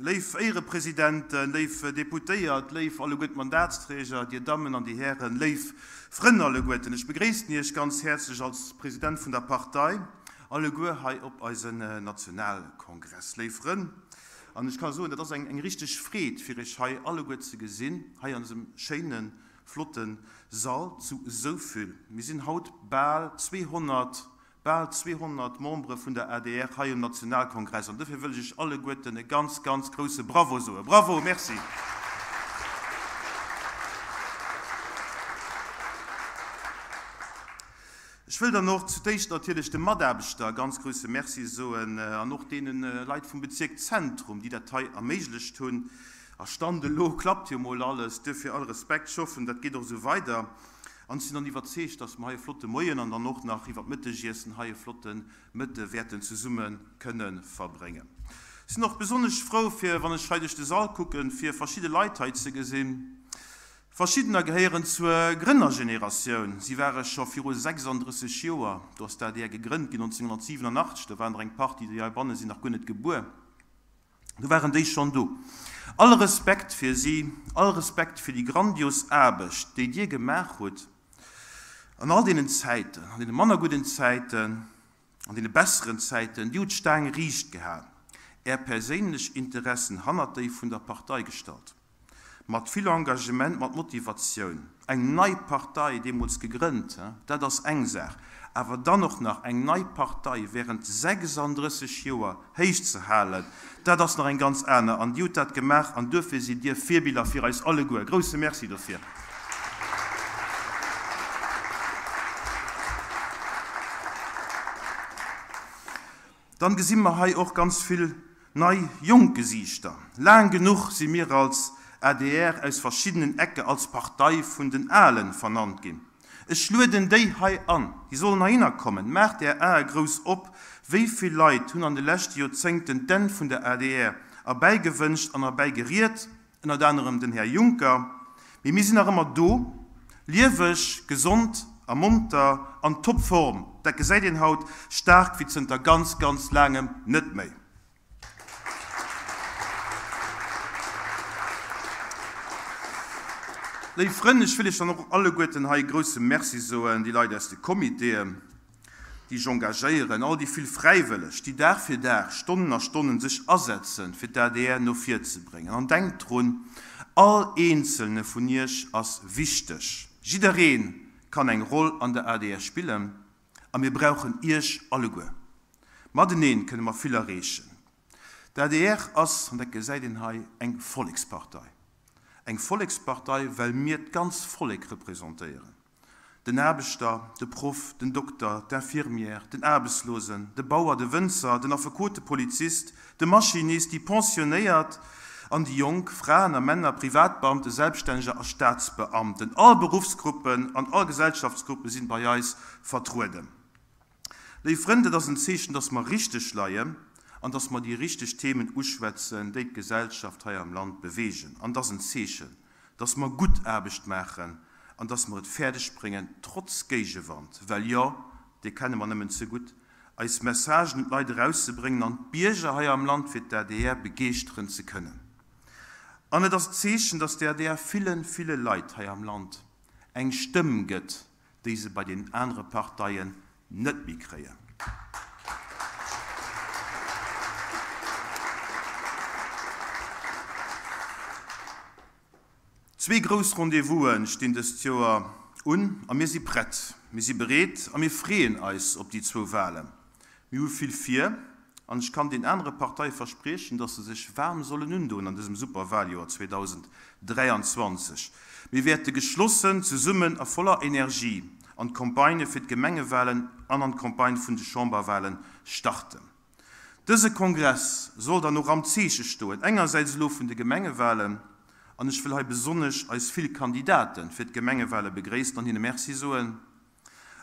Léif Éierepresidenten, léif Deputéiert, léif alleguer d'Mandatsträger, Dir Dammen an Dir Hären, léif Frënn alleguerten, ech begréissen Iech ganz häerzlech als President vun der Partei alleguer hei op eisen Nationalkongress. Léif Frënn, an ech ka soen, dat ass eng richteg Freed fir Iech hei alleguer ze gesinn, hei an dësem schéinen, flotte Sall zu esou vill. Mir sinn haut bal 200 Bal 200 Membere vun der adr hei um Nationalkongress an dofir wëll ech iech alleguerten e ganz, ganz grouse Bravo soen. Bravo, merci. Ech wëll dann och zu d'éischt natierlech de Mataarbechter e ganz grouse Merci soen an och deene Leit vum Bezierk Zentrum, déi dat hei erméiglecht hunn. A Stand elo klappt jo mol alles, duerfir all Respekt. Ech hoffen, dat geet och esou weider. An ech sinn dann iwwerzeegt, dass mer hei e flotte Moien an dann och nach iwwer d'Mëttegiessen hei e flotte Mëtte wäerten zesumme kënne verbréngen. Ech sinn och besonnesch frou, fir, wann ech hei duerch de Sall kucken, fir verschidde Leit hei ze gesinn. Verschiddener gehéieren zur Grënnergeneratioun. Si ware scho viru 36 Joer, do ass d'ADR gegrënnt ginn, 1987, do waren der eng Partie, déi heibanne sinn, nach guer net gebuer. Do waren déi schonn do. All Respekt fir si, all Respekt fir déi grandios Aarbecht, déi Dir gemaach hutt an all deenen Zäiten, an deene manner gudden Zäiten, an deene besseren Zäiten. Dir hutt d'Staang riicht gehal, Är perséinlech Interessen hannert déi vun der Partei gestallt. Mat vill Engagement, mat Motivatioun. Eng nei Partei deemools gegrënnt, dat ass eng Saach, awer dann och nach eng nei Partei während 36 Joer héich ze halen, dat ass nach eng ganz aner. An Dir hutt dat gemaach an duerfir sidd Dir Virbiller fir eis alleguer. Grouse Merci dofir. Dann gesi mer hei och ganz vill nei jonk Gesiichter. Laang genuch si mir als adr aus verschiddenen Ecke als Partei vun den Alen vernannt ginn. Ech lueden déi hei an, déi sollen heihinner kommen. Maacht är Ae grouss op, wéi vill Leit hunn an de leschte Joerzéngten d'Enn vun der adr erbäigewënscht an erbäigeriet, ënnert anerem den Här Juncker, mee mir sinn nach ëmmer do, lieweg, gesond a monter, an Topform, dat gesäit een haut, staark wéi zënter ganz, ganz laangem net méi. Léif Frënn, ech wëll Iech dann och alleguerten hei e grouse Merci soen, déi Leit aus de Comitéen, déi sech engagéieren, all déi vill Fräiwëlleg, déi Dag fir Dag, Stonnen a Stonnen sech asetzen, fir d'ADR no vir ze bréngen. An denkt drun, All eenzelne vun Iech ass wichteg. Jidderee kann eng Roll an der adr spillen a mir brauchen Iech alleguer. Mateneen kënne mer vill erreechen. D'adr ass, an dat gesäit een hei, eng Vollekspartei. Eng Vollekspartei, well mir d'ganz Vollek representéieren. Den Aarbechter, de Proff, den Dokter, d'Infirmière, den Aarbechtslosen, de Bauer, de Wënzer, den Affekot, de Polizist, de Maschinist, déi Pensionéiert an déi Jonk, Fraen a Männer, Privatbeamten, Selbststänneger a Staatsbeamten. All Beruffsgruppen an all Gesellschaftsgruppe sinn bei eis vertrueden. Léif Frënn, dat ass en Zeechen, dass mer richteg leien an dass mer déi richteg Themen uschwätzen, déi d'Gesellschaft hei am Land beweegen. An et ass en Zeechen, dass mer gutt Aarbecht maachen an dass mer et fäerdeg bréngen, trotz Géigewand, well jo, dee kenne mer nëmmen ze gutt, eis Messagen un d'Leit erauszebréngen an d'Bierger hei am Land fir d'ADR begeeschteren ze kënnen. An et ass e Zeechen, dass d'ADR ville, ville Leit hei am Land eng Stëmm gëtt, déi se bei den anere Parteien net méi kréien. Zwee grouss Rendez-vous'en stinn dëst Joer un a mir si prett, mir si bereet a mir freeën eis op déi zwou Walen. Mir hu vill vir an ech kann den anere Parteie verspriechen, dass se sech waarm sollen undoen an dësem Superwaljoer 2023. Mir wäerte geschlossen, zesummen a voller Energie an d'Campagne fir d'Gemengewalen an an d'Campagne vun de Chamberwale starten. Dëse Kongress soll dann och am Zeeche stoen, engersäits elo vun de Gemengewalen, an ech wëll hei besonnesch eis vill Kandidate fir d'Gemengewale begréissen an hinne Merci soen,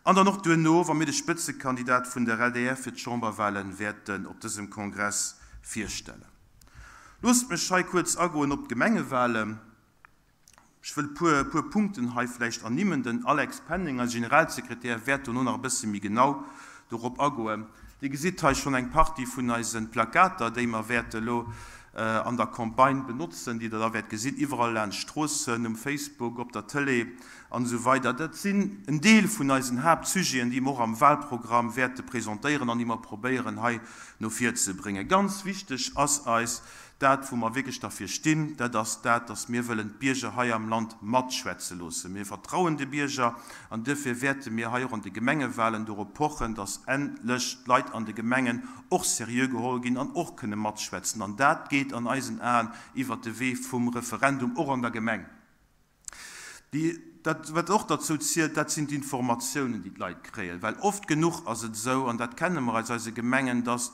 An dann och duerno, wa mir de Spëtzekandidat vun der adr fir d'Chamberwahlen wäerten op dësem Kongress virstellen. Loosst mech hei kuerz agoen op d'Gemengewahlen. Ech wëll e puer, puer Punkten hei vläicht ernimmen. Den Alex Penning, eise Generalsekretär, wäert dono nach e bësse méi genau dorop agoen. Dir gesitt hei schonn eng Partie vun eise Plakater, déi mer wäerte elo. an der Campagne benotzen, déi Der da wäert gesinn, iwwerall laanscht d'Stroossen, um Facebook, op der Tëlee an esou weider. Dat sinn en Deel vun eisen Haaptsujeten, déi mer och am Wahlprogramm wäerte presentéieren an déi mer probéieren hei no vir ze bréngen. Ganz wichteg ass eis dat, wou mer wierklech derfir stinn, dat ass dat, dass mir wëllen d'Bierger hei am Land matschwätze loossen. Mir vertrauen de Bierger an duerfir wäerte mir hei och an de Gemengewahlen dorop pochen, dass endlech d'Leit an de Gemengen och seriö geholl ginn an och kënne matschwätzen. An dat geet an eisen Aen iwwert de Wee vum Referendum och an der Gemeng. Déi, dat, wat och derzou zielt, dat sinn d'Informatiounen, déi d'Leit kréien. Well oft genuch ass et esou, an dat kenne mer aus eise Gemengen, dass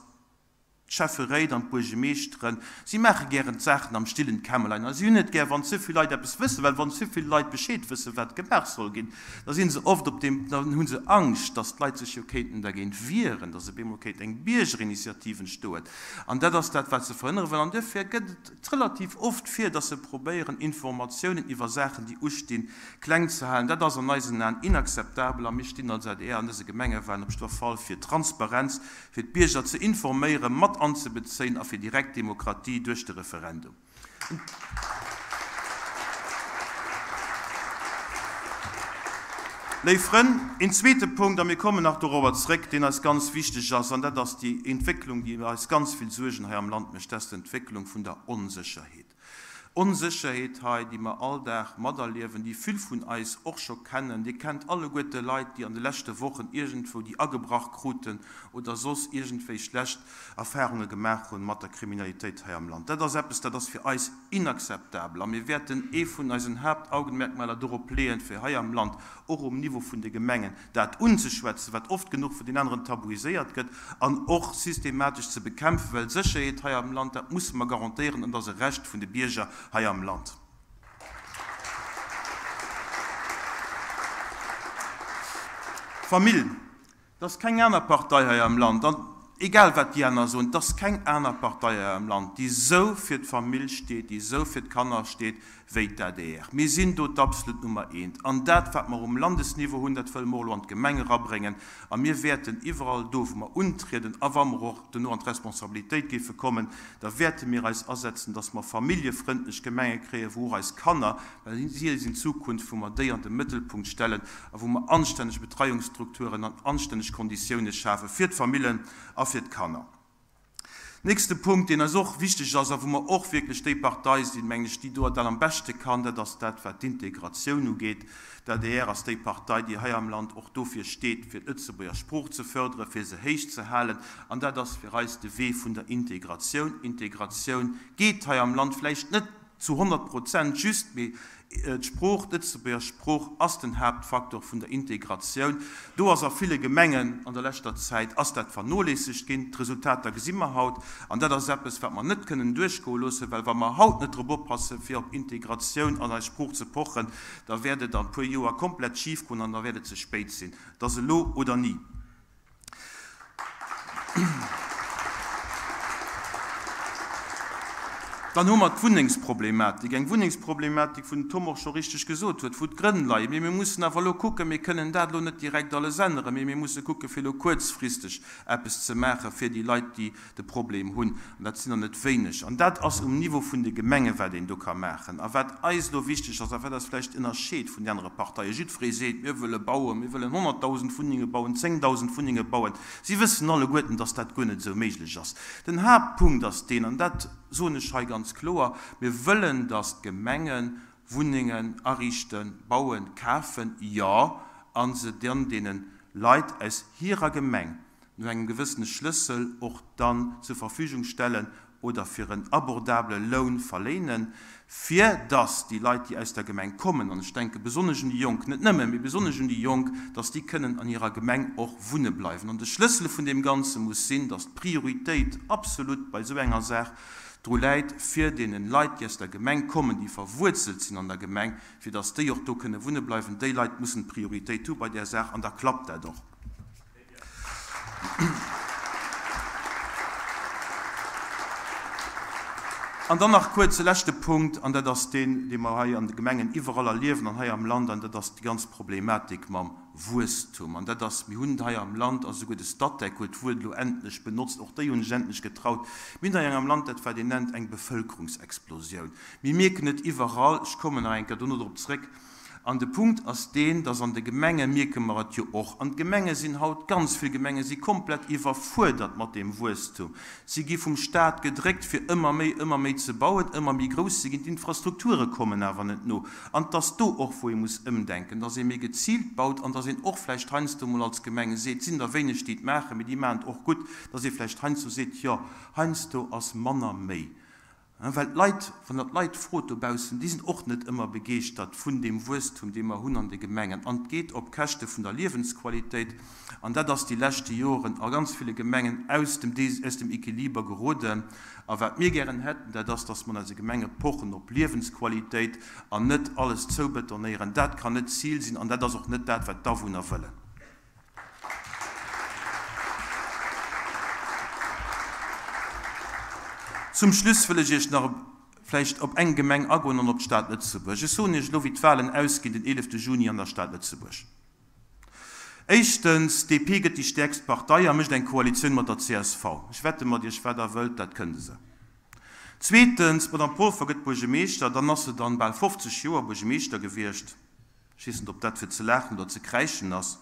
d'Schäfferéit an d'Buergemeeschteren, si maache gären d'Saachen am stillen Kämmerlein a si hunn et gär, wann ze vill Leit eppes wëssen, well wann ze vill Leit Bescheed wëssen, wat gemaach soll ginn, da si se oft op deem, dann hu se Angscht, dass d'Leit sech jo kéinten dergéint wieren, dass op eemol kéint eng Biergerinitiativ entstoen. An dat ass dat, wat se verhënnere wëllen. An duerfir gëtt et relativ oft vir, dass se probéieren, Informatiounen iwwer Saachen, déi ustinn, kleng ze halen. Dat ass an eisen Aen inakzeptabel a mir stinn als adr an dëse Gemengewahlen op jiddwer Fall fir Transparenz, fir d'Bierger ze informéieren, mat anzebezéien a fir direkt Demokratie duerch de Referendum. Léif Frënn, een zweete Punkt, a mir kommen nach dorobber zréck, deen eis ganz wichteg ass, an dat ass déi Entwécklung, déi eis ganz vill Suergen hei am Land mécht, dat ass d'Entwécklung vun der Onsécherheet. Onsécherheet hei, déi mer all Dag materliewen, déi vill vun eis och scho kennen. Dir kennt alleguerte Leit, déi an de leschte Wochen iergendwou déi agebrach kruten oder soss iergendwéi schlecht Erfarunge gemaach hunn mat der Kriminalitéit hei am Land. Dat ass eppes, dat ass fir eis inakzeptabel a mir wäerten ee vun eisen Haaptaugenmerkmaler dorop leeën, fir hei am Land och um Niveau vun de Gemengen dat unzeschwätzen, wat oft genuch vun den aneren tabuiséiert gëtt, an och systematesch ze bekämpfen, well Sécherheet hei am Land, dat musse mer garantéieren an dat ass e Recht vun de Bierger hei am Land. Famill. Et ass keng aner Partei hei am Land, an egal wat déi aner soen, et ass keng aner Partei hei am Land, déi esou fir d'Famill steet, déi esou fir d'Kanner steet wéi d'ADR. Mir sinn do d'absolut Nummer eent. An dat, wat mer um Landesniveau hunn, dat wëlle mer och elo an d'Gemeng erabréngen. A mir wäerten iwwerall do, wou mer untrieden a wa mer och duerno an d'Responsabilitéit géife kommen, da wäerte mir eis asetzen, dass mer familljefrëndlech Gemenge kréien, wou och eis Kanner, well si sinn d'Zukunft, wou mer déi an de Mëttelpunkt stellen a wou mer anstänneg Betreiungsstrukturen an anstänneg Konditioune schafe fir d'Famillen a fir d'Kanner. Nächste Punkt, deen eis och wichteg ass a wou mer och wierklech déi Partei sinn, mengen ech, déi do dat am beschte kann, dat ass dat, wat d'Integratioun ugeet. D'adr ass déi Partei, déi hei am Land och dofir steet, fir d'Lëtzebuerger Sprooch ze förderen, fir se héich ze halen. An dat ass fir eis de Wee vun der Integratioun. Integratioun geet hei am Land vläicht net zu 100 Prozent just, mee d'Sprooch, d'Lëtzebuerger Sprooch ass den Haaptfaktor vun der Integratioun. Do ass a ville Gemengen an der leschter Zäit ass dat vernoléissegt ginn. D'Resultater gesi mer haut. An dat ass eppes, wat mer net kënnen duerchgoe loossen, well wa mer haut net drop oppassen, fir op Integratioun an eis Sprooch ze pochen, da wäert et an e puer Joer komplett schifgoen an da wäert et ze spéit sinn. Et ass elo oder ni. Dann hu mer d'Wunnengsproblematik, eng Wunnengsproblematik, wou den Tom och scho richteg gesot huet, wou d'Grënn leien. Mee mir mussen awer elo kucken, mir kënnen dat elo net direkt alles änneren, mee mir musse kucken, fir elo kuerzfristeg eppes ze maache fir déi Leit, déi de Problem hunn, an dat sinn der net wéineg, an dat ass um Niveau vun de Gemengen, wat een do ka maachen. A wat eis elo wichteg ass a wat eis vläicht ënnerscheet vun de anere Parteien, jiddweree seet, mir wëlle bauen, mir wëllen 100.000 Wunnenge bauen, 10.000 Wunnenge bauen, si wëssen alleguerten, dass dat guer net esou méiglech ass. Den Haaptpunkt ass deen, an dat soen ech hei ganz kloer, mir wëllen, dass d'Gemenge Wunnengen ariichten, bauen, kafen, jo, a se dann deene Leit aus hirer Gemeng no engem gewëssene Schlëssel och dann zur Verfügung stellen oder fir en abordabele Loun verléinen, fir dass déi Leit, déi aus der Gemeng kommen, an ech denke besonnesch un déi Jonk, net nëmme, mee besonnesch un déi Jonk, dass déi kënnen an hirer Gemeng och wunne bleiwen. An de Schlëssel vun deem Ganze muss sinn, dass d'Prioritéit absolut bei esou enger Saach dru läit, fir deene Leit, déi aus der Gemeng kommen, déi verwuerzelt sinn an der Gemeng, fir dass déi och do kënne wunne bleiwen. Déi Leit mussen d'Prioritéit hu bei där Saach an da klappt dat och. An dann nach kuerz e leschte Punkt, an dat ass deen, dee mer hei an de Gemengen iwwerall erliewen an hei am Land, an dat ass déi ganz Problematik mam Wuesstum. An dat ass, mir hunn hei am Land, a souguer de Statec huet d'Wuert elo endlech benotzt, och déi hunn sech endlech getraut, mir hunn hei am Land dat, wat een nennt eng Bevëlkerungsexplosioun. Mir mierken et iwwerall, ech kommen nach eng Kéier dono drop zréck, An de Punkt ass deen, dass an de Gemenge mierke mer et jo och, an d'Gemenge sinn haut, ganz vill Gemenge si komplett iwwerfuerdert mat deem Wuesstum. Si gi vum Stat gedréckt, fir ëmmer méi, ëmmer méi ze bauen, ëmmer méi grouss ze ginn. D'Infrastrukture kommen awer net no. An et ass do och, wou ee muss ëmdenken, dass ee méi geziilt baut an dass een och vläicht heiansdo mol als Gemeng seet, et sinn der wéineg, déi et maachen, mee déi maachen et och gutt, dass ee vläicht heiansdo seet, jo, heiansdo ass manner méi. Well d'Leit, wann Der d'Leit frot dobaussen, déi sinn och net ëmmer begeeschtert vun deem Wuesstum, dee mer hunn an de Gemengen. An et geet op Käschte vun der Liewensqualitéit. An dat ass déi leschte Joren a ganz ville Gemengen aus dem, aus dem Equiliber geroden. A wat mir gären hätten, dat ass, dass mer an eise Gemenge pochen op Liewensqualitéit an net alles zoubetonéieren. Dat kann net d'Zil sinn an dat ass och net dat, wat d'Awunner wëllen. Zum Schluss wëll ech Iech nach vläicht op eng Gemeng agoen an op d'Stad Lëtzebuerg. Ech soen Iech elo, wéi d'Wahlen ausginn den 11 Juni an der Stad Lëtzebuerg. Éischtens, d'DP gëtt déi stäerkst Partei a mécht eng Koalitioun mat der csv. Ech wette mat Iech, wat Der wëllt, dat kënnt esou. Zweetens, d'Madame Polfer gëtt Buergemeeschter, dann ass se dann bal 50 Joer Buergemeeschter gewiescht. Ech weess net, ob dat fir ze laachen oder ze kräischen ass,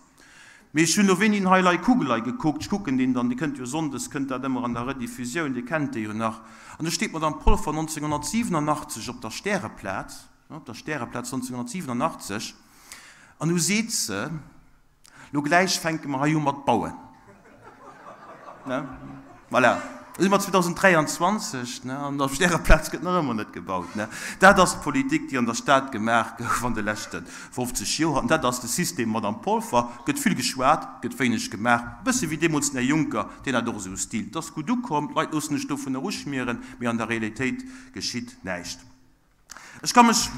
mee ech hunn elo wéini Hei Lei Kugelei gekuckt. Ech kucken deen dann, dee kënnt jo sonndes, kënnt dat ëmmer an der Rediffusioun, Dir kennt dee jo nach. An do steet d'Madame Polfer 1987 op der Stäreplaz, op der Stäreplaz 1987, an du seet se, Lo gläich fänke mer hei u mat bauen. Ne? Voilà. Da si mer 2023, ne, an op därer Plaz gëtt nach ëmmer net gebaut. Ne? Dat ass d'Politik, déi an der Stad gemaach gouf an de leschte 50 Joer. An dat ass de System Madame Polfer. Gëtt vill geschwat, gëtt wéineg gemaach. E bësse wéi deemools den Här Juncker, deen hat och esou e Stil. Et ass gutt ukomm, d'Leit loossen sech dovunner uschmieren, mee an der Realitéit geschitt näischt. Ech ka mech.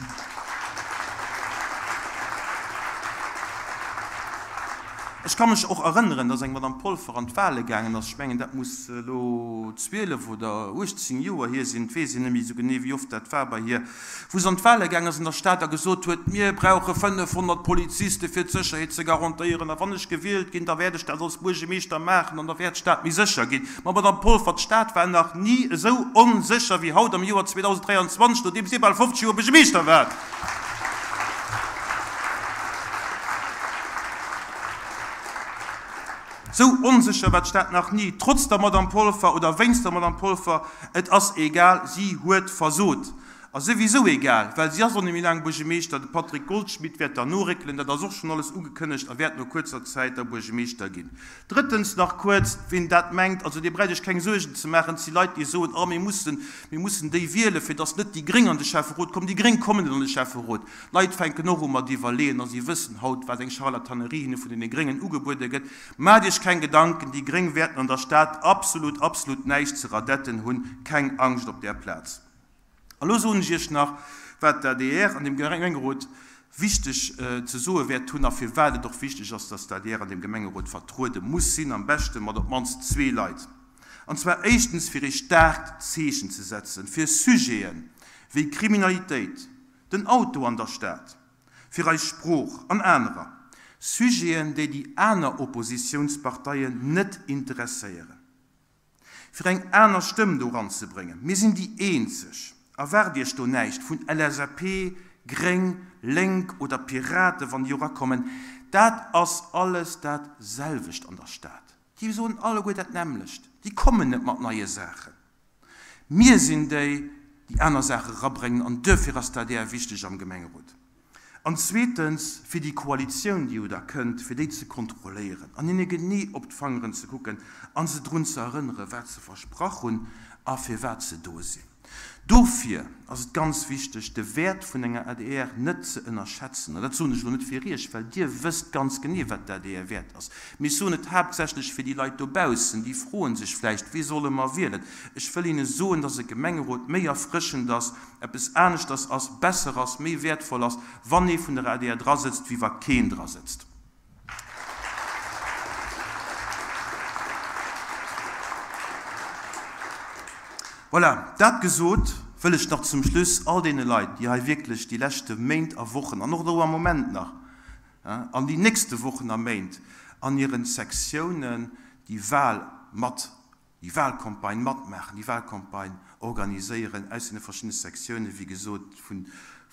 Ech ka mech och erënneren, dass eng Madame Polfer an d'Wahle gaangen ass, ech mengen, dat muss elo 12 oder 18 Joer hier sinn, et weess een net méi esou genee, wéi oft dat war bei hir, wou se an d'Wahle gaangen ass an der Stad a gesot huet, Mir brauche 500 Poliziste fir d'Sécherheet ze garantéieren a wann ech gewielt ginn, da wäert ech dat als Buergemeeschter maachen an da wäert d'Stad méi sécher ginn. Ma Madame Polfer, d'Stad war nach ni esou onsécher wéi haut am Joer 2023, nodeems Dir bal 50 Joer Buergemeeschter waart. Esou onsécher war d'Stad nach ni, trotz der Madame Polfer oder wéinst der Madame Polfer, et ass egal, si huet versot. A souwisou egal, well si ass och net méi laang Buergemeeschter, de Patrick Goldschmidt wäert dann noréckelen, dat ass och schonn alles ugekënnegt, a wäert no kuerzer Zäit da Buergemeeschter ginn. Drëttens nach kuerz, wien dat mengt, also dir bräicht iech keng Suergen ze maachen, et si Leit, déi soen, oh mir mussen, mir mussen déi wielen, fir datt net déi Gréng an de Schäfferot kommen. Déi Gréng kommen net an de Schäfferot. D'Leit fänken och u mat iwwerleeën a si wëssen haut, wat eng Charlatanerie hinne vun deene Gréngen ugebuede gëtt. Maacht iech keng Gedanken, déi Gréng wäerten an der Stad absolut, absolut näischt ze radetten hunn. Keng Angscht op där Plaz. A lo soen ech Iech nach, wat d'ADR an deem Gemengerot wichteg ze soe wäert hunn a firwat et och wichteg ass, dass d'ADR an deem Gemengerot vertruede muss sinn, am beschte mat op d'mannst zwee Leit. An zwar éischtens, fir ee staarkt Zeechen ze setzen, fir Sujete wéi Kriminalitéit, den Auto an der Stad, fir eis Sprooch an anerer Sujeten, déi déi aner Oppositiounsparteien net interesséieren. Fir eng aner Stëmm do eranzebréngen. Mir sinn déi eenzeg. Erwaart Iech do näischt vun LSAP, Gréng, Lénk oder Piraten, wann déi erakommen. Dat ass alles dat selwecht an der Stad. Déi soen alleguer dat nämmlecht. Déi kommen net mat neie Saachen. Mir sinn déi, déi aner Saache erabréngen an duerfir ass d'ADR wichteg am Gemengerot. An zweetens, fir déi Koalitioun, déi jo da kënnt, fir déi ze kontrolléieren an hinne genee op d'Fangeren ze kucken a se drun ze erënneren, wat se versprach hunn a firwat se do sinn. Dofir ass et ganz wichteg, de Wäert vun enger adr net ze ënnerschätzen. An dat soen ech elo net fir Iech, well Dir wësst ganz genee, wat d'ADR wäert ass, mee ech soen et haaptsächlech fir déi Leit dobaussen, déi froe sech vläicht, Wie solle mer wielen? Ech wëll hinne soen, dass e Gemengerot méi erfrëschend ass, eppes aneschters ass, besser ass, méi wäertvoll ass, wann ee vun der adr drasëtzt, wéi wa keen drasëtzt. Voilà, dat gesot, wëll. Wëll ech nach zum Schluss all deene Leit, déi hei wierklech déi leschte Méint a Wochen an och elo am Moment nach an déi nächste Wochen a Méint an hiren Sektiounen déi Wahl mat, déi Wahlcampagne matmaachen, déi Wahlcampagne organiséieren aus deene verschiddene Sektiounen, wéi gesot, vun,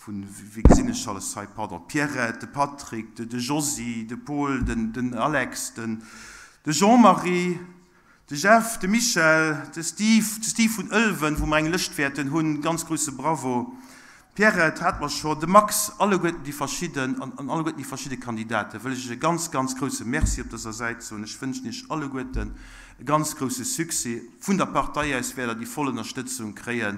vun, wéi gesinn ech alles hei, pardon, d'Pierrette, de Patrick, de Josy, de Paul, den Alex, den Jean-Marie, De Jeff, de Michel, de Steve, de Steve vun Ëlwen, wou mer eng Lëscht wäerten hunn, ganz grousse Bravo. D'Pierrette hate mer scho, de Max, alleguerten déi verschidden an alleguerten déi verschidde Kandidaten wëll ech e ganz, ganz grousse Merci op dëser Säit soen. Ech wënschen Iech alleguerten e ganz grousse Succès. Vun der Partei aus wäert Der déi voll Ënnerstëtzung kréie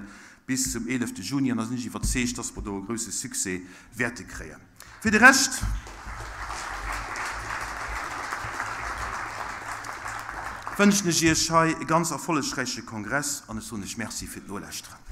bis zum 11 Juni an da sinn ech iwwerzeegt, dass mer do e grousse Succès wäerte kréien. Fir de Rescht wënschen ech Iech hei e ganz erfollegräiche Kongress an ech soen Iech Merci fir d'Nolauschteren.